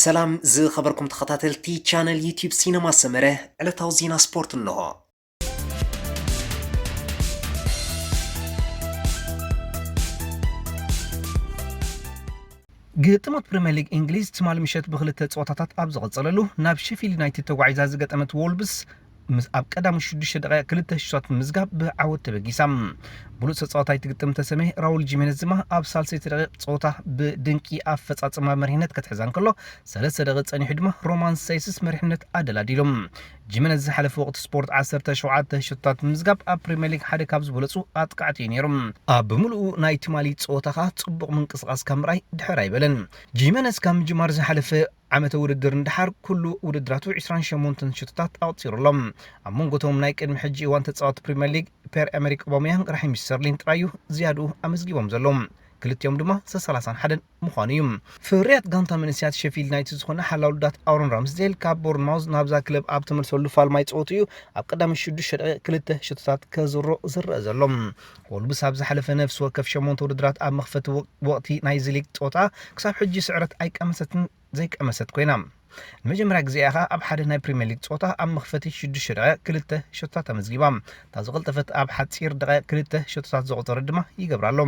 ሰላም ዝኸበርኩም ተኸታተልቲ ቻነል ዩቲዩብ ሲነማ ሰመረ፣ ዕለታዊ ዜና ስፖርት እንሆ። ግጥማት ፕሪምየር ሊግ እንግሊዝ ትማሊ ምሸት ብክልተ ጸወታታት ኣብ ዝቐጸለሉ፣ ናብ ሼፊልድ ዩናይትድ ተጓዒዛ ዝገጠመት ዎልቭስ፣ ምስ ኣብ ቀዳሚ ሽዱሽተ ደቂቕ ክልተ ሽቶታት ብምዝጋብ ብዓወት ተበጊሳ። ብሉጽ ተጻዋታይ ትግጥም ተሰሜ ራውል ጂሜነዝ ድማ ኣብ ሳልሰይቲ ደቂቕ ጸወታ ብድንቂ ኣፈጻጽማ መሪሕነት ክትሕዛ እንከሎ፣ ሰለስተ ደቂቕ ጸኒሑ ድማ ሮማን ሳይስስ መሪሕነት ኣደላዲሉ። ጂሜነዝ ዝሓለፈ ወቕቲ ስፖርት ዓሰርተ ሸውዓተ ሽቶታት ብምዝጋብ ኣብ ፕሪምየር ሊግ ሓደ ካብ ዝበለጹ ኣጥቃዕቲ እዩ ነይሩ። ኣብ ብምሉኡ ናይ ትማሊ ጸወታ ከኣ ጽቡቕ ምንቅስቓስ ካብ ምርኣይ ድሕር ኣይበለን። ጂሜነዝ ካብ ምጅማር ዝሓለፈ ዓመተ ውድድር ንደሓር ኩሉ ውድድራቱ ዕስራን ሸሞንተን ሽቶታት ኣቕጺሩ ኣሎ። ኣብ መንጎ እቶም ናይ ቅድሚ ሕጂ እዋን ተጻወቲ ፕሪምየር ሊግ ፔር ኤመሪክ ኦባመያንግ ራሒም ስተርሊን ጥራይ እዩ ዝያድኡ ኣመዝጊቦም ዘለዉ። ክልቲኦም ድማ ሰላሳን ሓደን ምዃኑ እዩ። ፍርያት ጋንታ መንእሰያት ሼፊልድ ዩናይትድ ዝኾነ ሓላው ልዳት ኣሮን ራምስዴል ካብ ቦርንማውዝ ናብዛ ክለብ ኣብ ተመልሰሉ ፋልማይ ጸወቱ እዩ ኣብ ቀዳሚ ሽዱሽተ ደቂቕ ክልተ ሽቶታት ከዝሮ ዝረአ ዘሎ። ወልብስ ኣብ ዝሓለፈ ነፍሲ ወከፍ ሸሞንተ ውድድራት ኣብ መኽፈቲ ወ-፣ ወቕቲ ናይዚ ሊግ ጸወታ ክሳብ ሕጂ ስዕረት ኣይቀመሰትን ዘይቀመሰት ኮይና። ንመጀመርያ ግዜ እያ ኸኣ ኣብ ሓደ ናይ ፕሪምየር ሊግ ጸወታ ኣብ መኽፈቲ ሽዱሽተ ደቂቕ ክልተ ሸቶታት ኣመዝጊባ። እታ ዝቐልጠፈት ኣብ ሓጺር ደቂቕ ክልተ ሸቶታት ዘቑጸረት ድማ ይገብራ ኣሎ።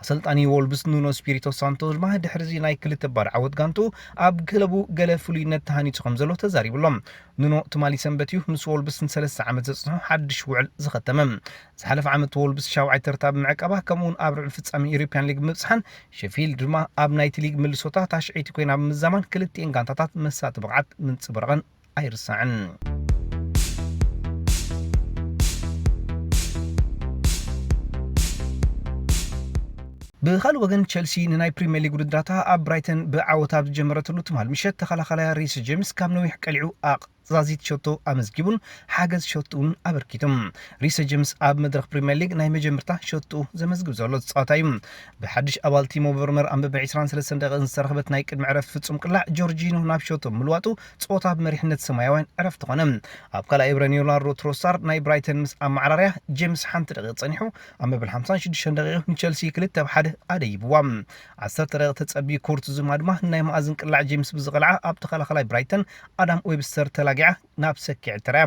ኣሰልጣኒ ወልብስ ኑኖ ስፒሪቶ ሳንቶ ድማ ድሕሪዚ ናይ ክልተ ባዶ ዓወት ጋንቱ ኣብ ክለቡ ገለ ፍሉይነት ተሃኒጹ ከም ዘሎ ተዛሪቡ ኣሎ። ኑኖ ትማሊ ሰንበት እዩ ምስ ወልብስ ንሰለስተ ዓመት ዘጽንሖ ሓድሽ ውዕል ዝኸተመ። ዝሓለፈ ዓመት ወልብስ ሻውዓይ ተርታ ብምዕቃባ፣ ከምኡውን ኣብ ርብዒ ፍጻሜ ዩሮፕያን ሊግ ብምብጽሓን፣ ሼፊልድ ድማ ኣብ ናይቲ ሊግ ምልሶታ ታሽዐይቲ ኮይና ብምዛማን፣ ክልቲኤን ጋንታታት መሳጢ ብቕዓት ምንጽብራቐን ኣይርሳዕን። ብኻልእ ወገን፣ ቸልሲ ንናይ ፕሪምየር ሊግ ውድድራታ ኣብ ብራይተን ብዓወት ኣብ ዝጀመረትሉ ትማል ምሸት፣ ተኸላኻላይ ሪስ ጄምስ ካብ ነዊሕ ቀሊዑ ኣቕ ዛዚት ሸቶ ኣመዝጊቡን ሓገዝ ሸቶኡን ኣበርኪቱም። ሪሰ ጀምስ ኣብ መድረኽ ፕሪምየር ሊግ ናይ መጀመርታ ሸቶኡ ዘመዝግብ ዘሎ ተጻዋታይ እዩ። ብሓድሽ ኣባል ቲሞ ቨርነር ኣብ መበል ዕስራን ሰለስተን ደቂቕን ዝተረኽበት ናይ ቅድሚ ዕረፍቲ ፍጹም ቅላዕ ጆርጂኖ ናብ ሸቶ ምልዋጡ ጸወታ ብመሪሕነት ሰማያውያን ዕረፍቲ ኾነ። ኣብ ካልኣይ እብረ ሊዮናርዶ ትሮሳርድ ናይ ብራይተን ምስ ኣመዓራርያ ጀምስ ሓንቲ ደቂቕ ጸኒሑ ኣብ መበል ሓምሳን ሽዱሽተን ደቂቕ ንቸልሲ ክልተ ብ ሓደ ኣደይብዋ። ዓሰርተ ደቂቕ ተጸብዩ ኩርት ዙማ ድማ ናይ መኣዝን ቅላዕ ጀምስ ብዝቐልዓ ኣብ ተኸላኻላይ ብራይተን ኣዳም ዌብስተር ተላጊዓ ናብ ሰኪዐት ተራእያ።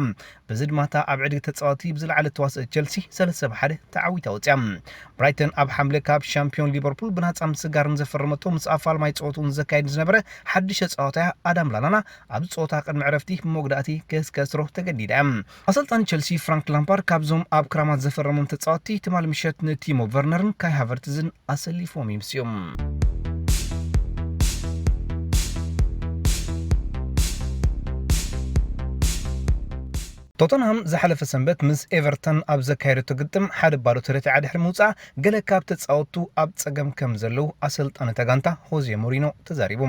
በዚ ድማ እታ ኣብ ዕድጊ ተጻወቲ ብዝለዓለ ተዋስኦ ቸልሲ ሰለስተ ብ ሓደ ተዓዊታ ወጽያ። ብራይተን ኣብ ሓምለ ካብ ሻምፒዮን ሊቨርፑል ብናጻ ምስጋርን ዘፈረመቶ ምስ ኣፋልማይ ጸወትኡ ዘካየድ ዝነበረ ሓድሽ ተጻዋታይ ኣዳም ላላና ኣብዚ ጸወታ ቅድሚ ዕረፍቲ ብመጉዳእቲ ከስከስሮ ተገዲዳ እያ። ኣሰልጣኒ ቸልሲ ፍራንክ ላምፓርድ ካብዞም ኣብ ክራማት ዘፈረሞም ተጻወቲ ትማሊ ምሸት ንቲሞ ቨርነርን ካይ ሃቨርትዝን ኣሰሊፎም ይምስዮም። ቶተንሃም ዝሓለፈ ሰንበት ምስ ኤቨርተን ኣብ ዘካየደቶ ግጥም ሓደ ባዶ ተረቲዓ ድሕሪ ምውጻእ፣ ገለ ካብ ተጻወቱ ኣብ ጸገም ከም ዘለዉ ኣሰልጣኒ እታ ጋንታ ሆዜ ሞሪኖ ተዛሪቡ።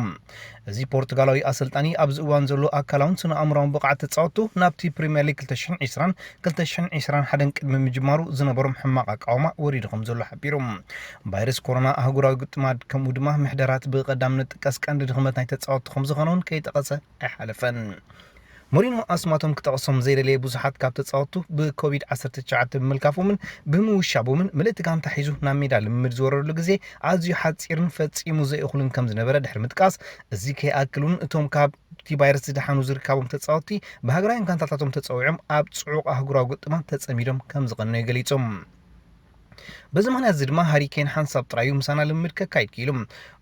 እዚ ፖርቱጋላዊ ኣሰልጣኒ ኣብዚ እዋን ዘሎ ኣካላውን ስነ ኣእምሮኣውን ብቕዓት ተጻወቱ ናብቲ ፕሪምየር ሊግ ክልተ ሽሕን ዕስራን ክልተ ሽሕን ዕስራን ሓደን ቅድሚ ምጅማሩ ዝነበሮም ሕማቕ ኣቃውማ ወሪዱ ከም ዘሎ ሓቢሩ። ቫይረስ ኮሮና ኣህጉራዊ ግጥማት ከምኡ ድማ ምሕደራት ብቐዳምነት ጥቀስ ቀንዲ ድኽመት ናይ ተጻወቱ ከም ዝኾነ እውን ከይጠቐሰ ኣይሓለፈን። ሞሪኖ ኣስማቶም ክጠቕሶም ዘይደለየ ብዙሓት ካብ ተጻወቱ ብኮቪድ ዓሰርተ ትሽዓተ ብምልካፎምን ብምውሻቦምን ምልእቲ ጋንታ ሒዙ ናብ ሜዳ ልምምድ ዝወረደሉ ግዜ ኣዝዩ ሓጺርን ፈጺሙ ዘይእኹልን ከም ዝነበረ ድሕሪ ምጥቃስ፣ እዚ ከይኣክል እውን እቶም ካብቲ ቫይረስ ዝደሓኑ ዝርካቦም ተጻወቲ ብሃገራውያን ጋንታታቶም ተጸዊዖም ኣብ ጽዑቕ ኣህጉራዊ ግጥማት ተጸሚዶም ከም ዝቐነዩ ገሊጹ። በዚ ምኽንያት እዚ ድማ ሃሪ ኬን ሓንሳብ ጥራዩ ምሳና ልምምድ ከካይድ ክኢሉ።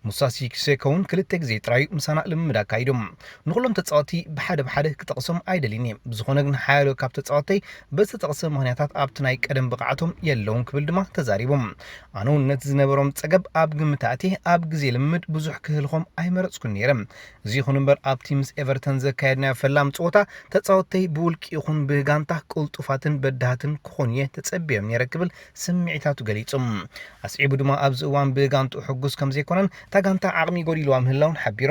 ሙሳ ሲሴኮ እውን ክልተ ግዜ ጥራዩ ምሳና ልምምድ ኣካይዱ። ንኹሎም ተጻወቲ ብሓደ ብሓደ ክጠቕሶም ኣይደልን እየ። ብዝኾነ ግን ሓያሎ ካብ ተጻወተይ በዝተጠቕሰ ምኽንያታት ኣብቲ ናይ ቀደም ብቕዓቶም የለውን ክብል ድማ ተዛሪቡ። ኣነ እውን ነቲ ዝነበሮም ጸገብ ኣብ ግምት ኣእትየ ኣብ ግዜ ልምምድ ብዙሕ ክህልኾም ኣይመረጽኩን ነይረ። እዚ ይኹን እምበር ኣብቲ ምስ ኤቨርተን ዘካየድናዮ ፈላም ጸወታ ተጻወተይ ብውልቂ ይኹን ብጋንታ ቅልጡፋትን በዳህትን ክኾኑ እየ ተጸብዮም ነይረ ክብል ስምዒታቱ ገሊጹ። ኣስዒቡ ድማ ኣብዚ እዋን ብጋንትኡ ሕጉስ ከም ዘይኮነን እታ ጋንታ ዓቕሚ ጎዲልዋ ምህላውን ሓቢሩ።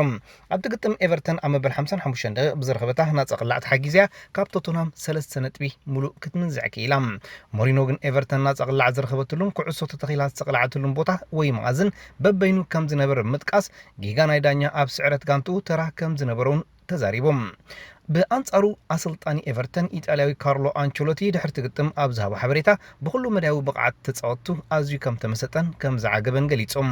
ኣብቲ ግጥም ኤቨርተን ኣብ መበል ሓምሳን ሓሙሽተን ደቂቕ ብዝረኸበታ ናጻ ቅላዕ ተሓጊዝያ ካብ ቶተንሃም ሰለስተ ነጥቢ ሙሉእ ክትምንዝዕ ክኢላ። ሞሪኖ ግን ኤቨርተን ናጻ ቅላዕ ዝረኸበትሉን ኩዕሶ ተተኺላ ዝተቐልዓትሉን ቦታ ወይ መኣዝን በበይኑ ከም ዝነበረ ብምጥቃስ ጌጋ ናይ ዳኛ ኣብ ስዕረት ጋንትኡ ተራ ከም ዝነበሮን ተዛሪቦም። ብኣንጻሩ ኣሰልጣኒ ኤቨርተን ኢጣልያዊ ካርሎ ኣንቸሎቲ ድሕርቲ ግጥም ኣብ ዝሃቦ ሓበሬታ ብኹሉ መዳያዊ ብቕዓት ተጻወቱ ኣዝዩ ከም ተመሰጠን ከም ዝዓገበን ገሊጾም።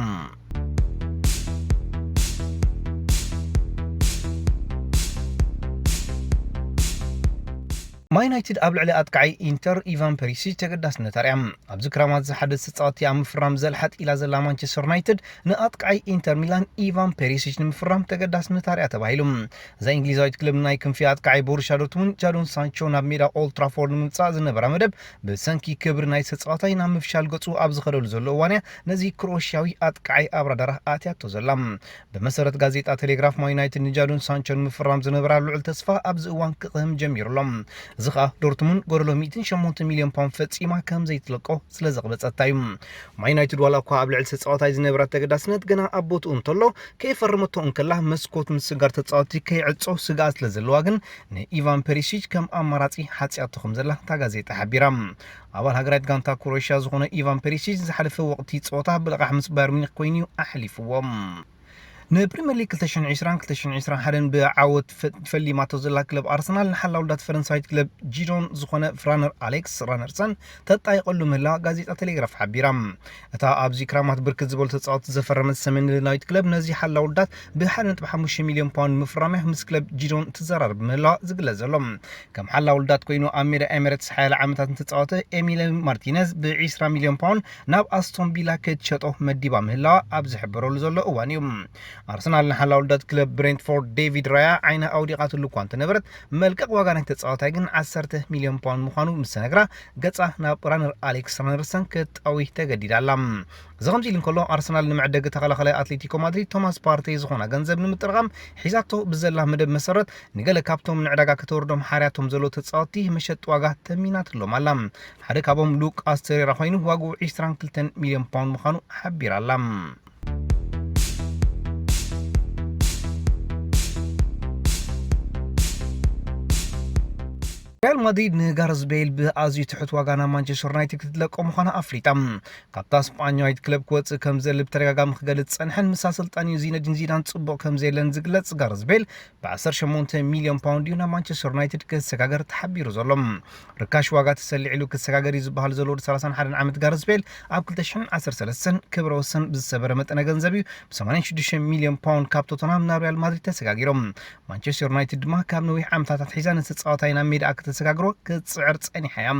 ማን ዩናይትድ ኣብ ልዕሊ ኣጥቃዓይ ኢንተር ኢቫን ፐሪሲች ተገዳስነት ኣርያ። ኣብዚ ክራማት ዝሓደስ ተጻወቲ ኣብ ምፍራም ዘልሓጥ ኢላ ዘላ ማንቸስተር ዩናይትድ፣ ንኣጥቃዓይ ኢንተር ሚላን ኢቫን ፐሪሲች ንምፍራም ተገዳስነት ኣርያ ተባሂሉ። እዛ እንግሊዛዊት ክለብ ናይ ክንፊ ኣጥቃዓይ ቦሩሻ ዶርትሙንድ ጃዶን ሳንቾ ናብ ሜዳ ኦልድ ትራፎርድ ንምምጻእ ዝነበራ መደብ፣ ብሰንኪ ክብሪ ናይ ተጻዋታይ ናብ ምፍሻል ገጹ ኣብ ዝኸደሉ ዘሎ እዋን እያ ነዚ ክሮኤሽያዊ ኣጥቃዓይ ኣብ ራዳራ ኣትያቶ ዘላ። ብመሰረት ጋዜጣ ቴሌግራፍ፣ ማን ዩናይትድ ንጃዶን ሳንቾ ንምፍራም ዝነበራ ልዑል ተስፋ ኣብዚ እዋን ክቕህም ጀሚሩ ኣሎ። እዚ ኸኣ ዶርትሙንድ ጎደሎ ሚእትን ሸሞንተ ሚልዮን ፓውንድ ፈጺማ ከም ዘይትለቆ ስለ ዘቕበጸታ እዩ። ማን ዩናይትድ ዋላ እኳ ኣብ ልዕሊ ተጻዋታይ ዝነበራ ተገዳስነት ገና ኣብ ቦትኡ እንተሎ፣ ከይፈረመቶ እንከላ መስኮት ምስጋር ተጻወቲ ከይዕጾ ስግኣት ስለ ዘለዋ ግን ንኢቫን ፐሪሲች ከም ኣማራጺ ሓጽያቶ ከም ዘላ እታ ጋዜጣ ሓቢራ። ኣባል ሃገራዊት ጋንታ ክሮኤሽያ ዝኾነ ኢቫን ፐሪሲች ዝሓለፈ ወቕቲ ጸወታ ብልቓሕ ምስ ባየር ሚኒክ ኮይኑ እዩ ኣሕሊፍዎ። ንፕሪምየር ሊግ ክልተ ሽሕን ዕስራን ክልተ ሽሕን ዕስራን ሓደን ብዓወት ፈ-፣ ፈሊማቶ ዘላ ክለብ ኣርሰናል ንሓላው ልዳት ፈረንሳዊት ክለብ ጂዶን ዝኾነ ፍራነር ኣሌክስ ራነርሰን ተጣይቐሉ ምህላዋ ጋዜጣ ቴሌግራፍ ሓቢራ። እታ ኣብዚ ክራማት ብርክት ዝበሉ ተጻወትቲ ዘፈረመት ሰሜን ለንደናዊት ክለብ ነዚ ሓላው ልዳት ብ ሓደ ነጥቢ ሓሙሽተ ሚልዮን ፓውንድ ምፍራምያ ምስ ክለብ ጂዶን ትዘራረብ ምህላዋ ዝግለጽ ዘሎ። ከም ሓላው ልዳት ኮይኑ ኣብ ሜዳ ኤሚሬትስ ሓያለ ዓመታት ንተጻወተ ኤሚሊ ማርቲነዝ ብ ዕስራ ሚልዮን ፓውንድ ናብ ኣስቶን ቪላ ክትሸጦ መዲባ ምህላዋ ኣብ ዝሕበረሉ ዘሎ እዋን እዩ። ኣርሰናል ንሓላው ልዳት ክለብ ብሬንትፎርድ ዴቪድ ራያ ዓይና ኣውዲቓትሉ እኳ እንተነበረት፣ መልቀቕ ዋጋ ናይ ተጻዋታይ ግን ዓሰርተ ሚልዮን ፓውንድ ምዃኑ ምስ ተነግራ፣ ገጻ ናብ ራነር ኣሌክስ ራነርሰን ክትጣዊ ተገዲዳ ኣላ። እዚ ከምዚ ኢሉ እንከሎ፣ ኣርሰናል ንመዕደጊ ተኸላኸላይ ኣትሌቲኮ ማድሪድ ቶማስ ፓርቴ ዝኾና ገንዘብ ንምጥርቓም ሒዛቶ ብዘላ መደብ መሰረት፣ ንገለ ካብቶም ንዕዳጋ ከተወርዶም ሓርያቶም ዘለዉ ተጻወትቲ መሸጢ ዋጋ ተሚናትሎም ኣላ። ሓደ ካብኦም ሉቃስ ተሬራ ኮይኑ፣ ዋግኡ ዕስራን ክልተን ሚልዮን ፓውንድ ምዃኑ ሓቢራ ኣላ። ሪያል ማድሪድ ንጋርዝ ቤል ብኣዝዩ ትሑት ዋጋ ናብ ማንቸስተር ዩናይትድ ክትለቆ ምዃና ኣፍሊጣ። ካብታ ስጳኛዊት ክለብ ክወጽእ ከም ዘድሊ ብተደጋጋሚ ክገልጽ ጸንሐን፣ ምስ ኣሰልጣኒኡ ዚነዲን ዚዳን ጽቡቕ ከም ዘየለን ዝግለጽ ጋርዝ ቤል፣ ብ ዓሰርተ ሸሞንተ ሚልዮን ፓውንድ እዩ ናብ ማንቸስተር ዩናይትድ ክሰጋገር ተሓቢሩ ዘሎ። ርካሽ ዋጋ ተሰሊዕሉ ክሰጋገር እዩ ዝበሃል ዘሎ ወዲ ሰላሳን ሓደን ዓመት ጋርዝ ቤል፣ ኣብ ክልተ ሽሕን ዓሰርተ ሰለስተን ክብረ ወሰን ብዝሰበረ መጠነ ገንዘብ እዩ ብ ሰማንያን ሽዱሽተ ሚልዮን ፓውንድ ካብ ቶተንሃም ናብ ሪያል ማድሪድ ተሰጋጊሮም። ማንቸስተር ዩናይትድ ድማ ካብ ነዊሕ ዓመታት ኣትሒዛ ነቲ ተጻዋታይ ናብ ሜዳኣ ከተሰጋግሮ ክትጽዕር ጸኒሓ እያ።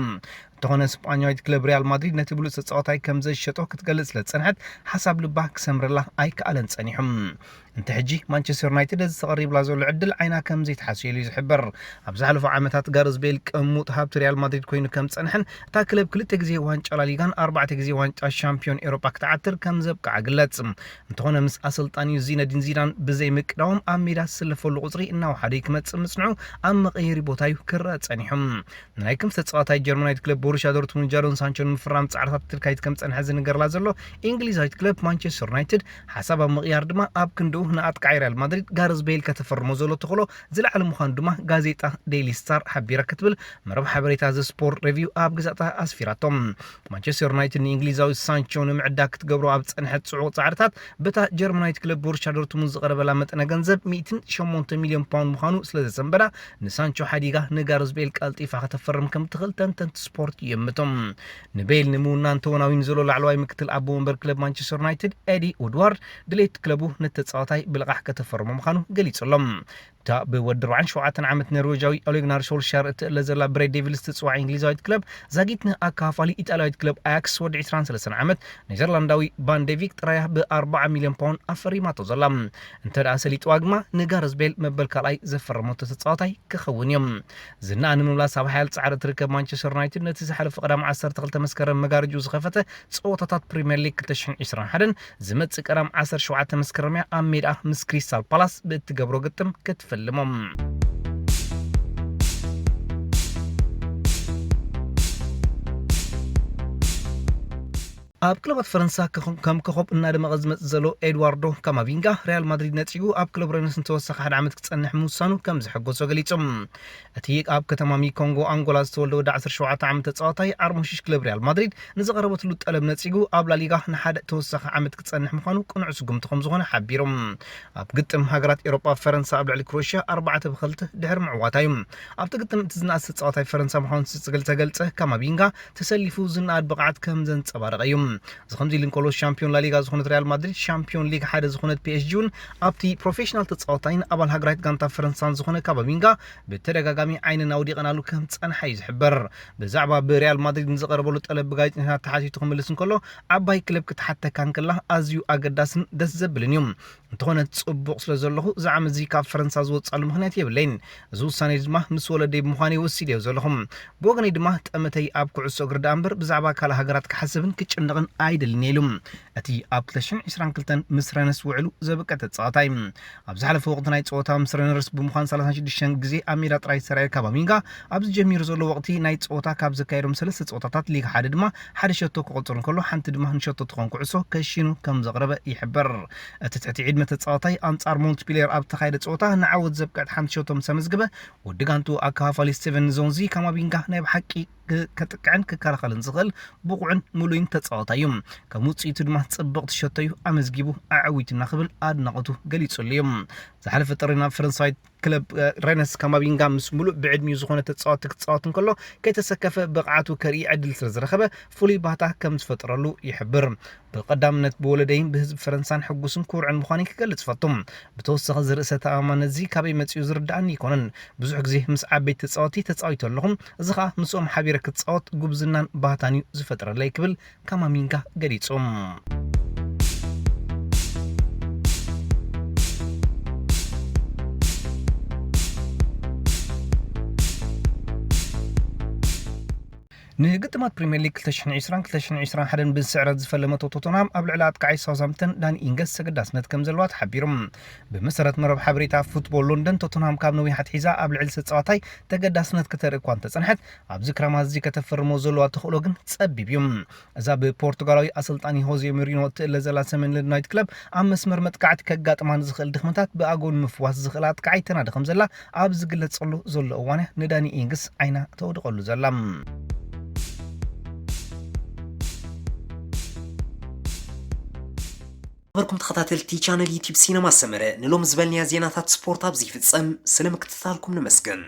እንተኾነ፣ ስጳኛዊት ክለብ ሪያል ማድሪድ ነቲ ብሉጽ ተጻዋታይ ከም ዘሸጦ ክትገልጽ ስለ ዝጸንሐት፣ ሓሳብ ልባ ክሰምረላ ኣይከኣለን ጸኒሑ። እንተ ሕጂ ማንቸስተር ዩናይትድ እዚ ተቐሪብላ ዘሎ ዕድል ዓይና ከም ዘይትሓስየሉ እዩ ዝሕበር። ኣብ ዝሓለፉ ዓመታት ጋርዝ ቤል ቅሙጥ ሃብቲ ሪያል ማድሪድ ኮይኑ ከም ዝጸንሐን፣ እታ ክለብ ክልተ ግዜ ዋንጫ ላሊጋን ኣርባዕተ ግዜ ዋንጫ ሻምፒዮን ኤውሮጳ ክትዓትር ከም ዘብቅዓ ግለጽ። እንተኾነ፣ ምስ ኣሰልጣኒኡ ዚነዲን ዚዳን ብዘይ ምቅዳዎም ኣብ ሜዳ ዝስለፈሉ ቁጽሪ እናወሓደ እዩ ክመጽእ ምጽንሑ ኣብ መቐየሪ ቦታ እዩ ክረአ ጸኒሑ። ንናይ ክንፊ ተጻዋታይ ጀርመናዊት ክለብ ቦሩሽያ ዶርትሙንድ ጃዶን ሳንቾ ንምፍራም ጻዕርታት ትካይት ከም ጸንሐ ዝንገርላ ዘሎ እንግሊዛዊት ክለብ ማንቸስተር ዩናይትድ፣ ሓሳብ ኣብ ምቕያር ድማ ኣብ ክንድኡ ንኣጥቃዓይ ሪያል ማድሪድ ጋርዝ ቤል ከተፈርሞ ዘሎ ተኽእሎ ዝለዓለ ምዃኑ ድማ ጋዜጣ ዴይሊ ስታር ሓቢራ ክትብል መረብ ሓበሬታ ዘ ስፖርት ሪቪው ኣብ ግዛታ ኣስፊራቶ። ማንቸስተር ዩናይትድ ንእንግሊዛዊ ሳንቾ ንምዕዳግ ክትገብሮ ኣብ ዝጸንሐት ጽዑቕ ጻዕርታት፣ በታ ጀርመናዊት ክለብ ቦሩሽያ ዶርትሙንድ ዝቐረበላ መጠነ ገንዘብ ሚእትን ሸሞንተ ሚልዮን ፓውንድ ምዃኑ ስለ ዘሰንበዳ፣ ንሳንቾ ሓዲጋ ንጋርዝ ቤል ቀልጢፋ ከተፈርም ከም ትኽእል ተንተንቲ ስፖርት ይእምቶም። ንቤል ንምውናን ተወናዊኑ ዘሎ ላዕለዋይ ምክትል ኣቦ ወንበር ክለብ ማንቸስተር ዩናይትድ ኤዲ ውድዋርድ፣ ድሌት ክለቡ ነቲ ተጻዋታይ ብልቓሕ ከተፈርሞ ምዃኑ ገሊጹ ኣሎ። እታ ብወዲ ኣርባዓን ሸውዓተን ዓመት ኖርዌጃዊ ኦሌ ጉናር ሶልሻር እትእለ ዘላ ብሬድ ዴቪልስ ትጽዋዕ እንግሊዛዊት ክለብ፣ ዛጊት ንኣካፋሊ ኢጣልያዊት ክለብ ኣያክስ ወዲ ዕስራን ሰለስተን ዓመት ኔዘርላንዳዊ ባንዴቪክ ጥራያ ብ ኣርባዓ ሚልዮን ፓውንድ ኣፈሪማቶ ዘላ። እንተ ደኣ ሰሊጥዋ ግማ ንጋርዝ ቤል መበል ካልኣይ ዘፈረመቶ ተጻዋታይ ክኸውን እዩ። ዝናኣ ንምምላስ ኣብ ሓያል ጻዕሪ እትርከብ ማንቸስተር ዩናይትድ፣ ነቲ ዝሓለፈ ቀዳም ዓሰርተ ክልተ መስከረም መጋረጅኡ ዝኸፈተ ጸወታታት ፕሪምየር ሊግ ክልተ ሽሕን ዕስራን ሓደን፣ ዝመጽእ ቀዳም ዓሰርተ ሸውዓተ መስከረም እያ ኣብ ሜዳ ምስ ክሪስታል ፓላስ ብእትገብሮ ግጥም ክትፍልሞ። ኣብ ክለባት ፈረንሳ ከ-፣ ከም ኮኾብ እናደመቐ ዝመጽእ ዘሎ ኤድዋርዶ ካማቪንጋ፣ ሪያል ማድሪድ ነጺጉ ኣብ ክለብ ሬንስ ንተወሳኺ ሓደ ዓመት ክጸንሕ ምውሳኑ ከም ዘሐጎሶ ገሊጹ። እቲ ኣብ ከተማ ሚኮንጎ ኣንጎላ ዝተወልደ ወዲ ዓሰርተ ሸውዓተ ዓመት ተጻዋታይ፣ ዓርሞሽሽ ክለብ ሪያል ማድሪድ ንዝቐረበትሉ ጠለብ ነጺጉ ኣብ ላሊጋ ንሓደ ተወሳኺ ዓመት ክጸንሕ ምዃኑ ቅኑዕ ስጉምቲ ከም ዝኾነ ሓቢሩ። ኣብ ግጥም ሃገራት ኤውሮጳ፣ ፈረንሳ ኣብ ልዕሊ ክሮኤሽያ ኣርባዕተ ብ ክልተ ድሕሪ ምዕዋታ እዩ። ኣብቲ ግጥም እቲ ዝነኣሰ ተጻዋታይ ፈረንሳ ምዃኑ ዝተገልጸ ካማቪንጋ፣ ተሰሊፉ ዝነኣድ ብቕዓት ከም ዘንጸባረቐ እዩ። እዚ ከምዚ ኢሉ እንከሎ፣ ሻምፒዮን ላሊጋ ዝኾነት ሪያል ማድሪድ፣ ሻምፒዮን ሊግ ሓደ ዝኾነት ፒ ኤስ ጂ እውን ኣብቲ ፕሮፌሽናል ተጻዋታይን ኣባል ሃገራዊት ጋንታ ፈረንሳን ዝኾነ ካማቪንጋ ብተደጋጋሚ ዓይንን ኣውዲቐናሉ ከም ዝጸንሓ እዩ ዝሕበር። ብዛዕባ ብሪያል ማድሪድ ንዝቐረበሉ ጠለብ ብጋዜጠኛታት ተሓቲቱ ክምልስ እንከሎ፣ ዓባይ ክለብ ክትሓተካ እንከላ ኣዝዩ ኣገዳስን ደስ ዘብልን እዩ። እንተኾነ ጽቡቕ ስለ ዘለኹ፣ እዚ ዓመት እዚ ካብ ፈረንሳ ዝወጻሉ ምኽንያት የብለይን። እዚ ውሳነ ድማ ምስ ወለደይ ብምዃነይ ወሲደዮ ዘለኹ። ብወገነይ ድማ ጠመተይ ኣብ ኩዕሶ እግሪ ደኣ እምበር ብዛዕባ ካልእ ሃገራት ክሓስብን ክጭነቕን ኣይደልን እየ ኢሉ። እቲ ኣብ ክልተ ሽሕን ዕስራን ክልተን ምስ ረነስ ውዕሉ ዘብቀ ተጻዋታይ። ኣብ ዝሓለፈ ወቕቲ ናይ ጸወታ ምስ ረነርስ ብምዃን ሰላሳን ሽዱሽተን ግዜ ኣብ ሜዳ ጥራይ ዝተራእየ ካማቪንጋ፣ ኣብዚ ጀሚሩ ዘሎ ወቕቲ ናይ ጸወታ ካብ ዘካየዶም ሰለስተ ጸወታታት ሊግ ሓደ ድማ ሓደ ሸቶ ክቑጽር እንከሎ፣ ሓንቲ ድማ ንሸቶ ትኾን ኩዕሶ ከሽኑ ከም ዘቕረበ ይሕበር። እቲ ትሕቲ ዕድመ ተጻዋታይ ኣንጻር ሞንትፒሌር ኣብ ተኻየደ ጸወታ ንዓወት ዘብቅዐት ሓንቲ ሸቶ ምስ ኣመዝገበ፣ ወዲ ጋንቱ ኣካፋፋሊ ስቲቨን ዞንዚ ካማቪንጋ ናይ ብሓቂ ክ-፣ ከጥቅዕን ክከላኸልን ዝኽእል ብቑዕን ምሉይን ተጻዋታይ እዩ። ከም ውጽኢቱ ድማ ጽብቕቲ ሸቶ እዩ ኣመዝጊቡ ኣዐዊቱና ክብል ኣድናቖቱ ገሊጹሉ እዩ። ዝሓለፈ ጥሪ ናብ ፈረንሳዊት ክለብ፣ እ፣ ሬነስ ካማቪንጋ ምስ ምሉእ ብዕድሚኡ ዝኾነ ተጻዋቲ ክጻወት እንከሎ ከይተሰከፈ ብቕዓቱ ከርኢ ዕድል ስለ ዝረኸበ ፍሉይ ባህታ ከም ዝፈጠረሉ ይሕብር። ብቐዳምነት ብወለደይን ብህዝቢ ፈረንሳን ሕጉስን ኩርዕን ምዃነይ ክገልጽ እፈቱ። ብተወሳኺ እዚ ርእሰ ተኣማመነት እዚ ካበይ መጺኡ ዝርድኣኒ ኣይኮነን። ብዙሕ ግዜ ምስ ዓበይቲ ተጻወትቲ ተጻዊተ ኣለኹ። እዚ ኸኣ ምስኦም ሓቢረ ክጻወት ጉብዝናን ባህታን እዩ ዝፈጥረለይ ክብል ካማቪንጋ ገሊጹ። ንግጥማት ፕሪምየር ሊግ ክልተ ሽሕን ዕስራን ክልተ ሽሕን ዕስራን ሓደን ብስዕረት ዝፈለመቶ ቶተንሃም ኣብ ልዕሊ ኣጥቃዓይ ሳውዝሃምፕተን ዳኒ ኢንገስ ተገዳስነት ከም ዘለዋ ተሓቢሩ። ብመሰረት መረብ ሓበሬታ ፉትቦል ሎንደን፣ ቶተንሃም ካብ ነዊሕ ኣትሒዛ ኣብ ልዕሊ ተጻዋታይ ተገዳስነት ከተርኢ እኳ እንተጸንሐት፣ ኣብዚ ክረማት እዚ ከተፈርሞ ዘለዋ ተኽእሎ ግን ጸቢብ እዩ። እዛ ብፖርቱጋላዊ ኣሰልጣኒ ሆዜ ሞሪኖ እትእለ ዘላ ሰሜን ለንደናዊት ክለብ ኣብ መስመር መጥቃዕቲ ከጋጥማ ንዝኽእል ድኽመታት ብኣግኡ ንምፍዋስ ዝኽእል ኣጥቃዓይ ተናዲ ከም ዘላ ኣብ ዝግለጸሉ ዘሎ እዋን እያ ንዳኒ ኢንግስ ዓይና ተውድቐሉ ዘላ። ነበርኩም ተኸታተልቲ ቻነል ዩቲዩብ ሲነማ ሰመረ፣ ንሎም ዝበልንያ ዜናታት ስፖርት ኣብዚ ይፍጸም። ስለ ምክትታልኩም ነመስግን።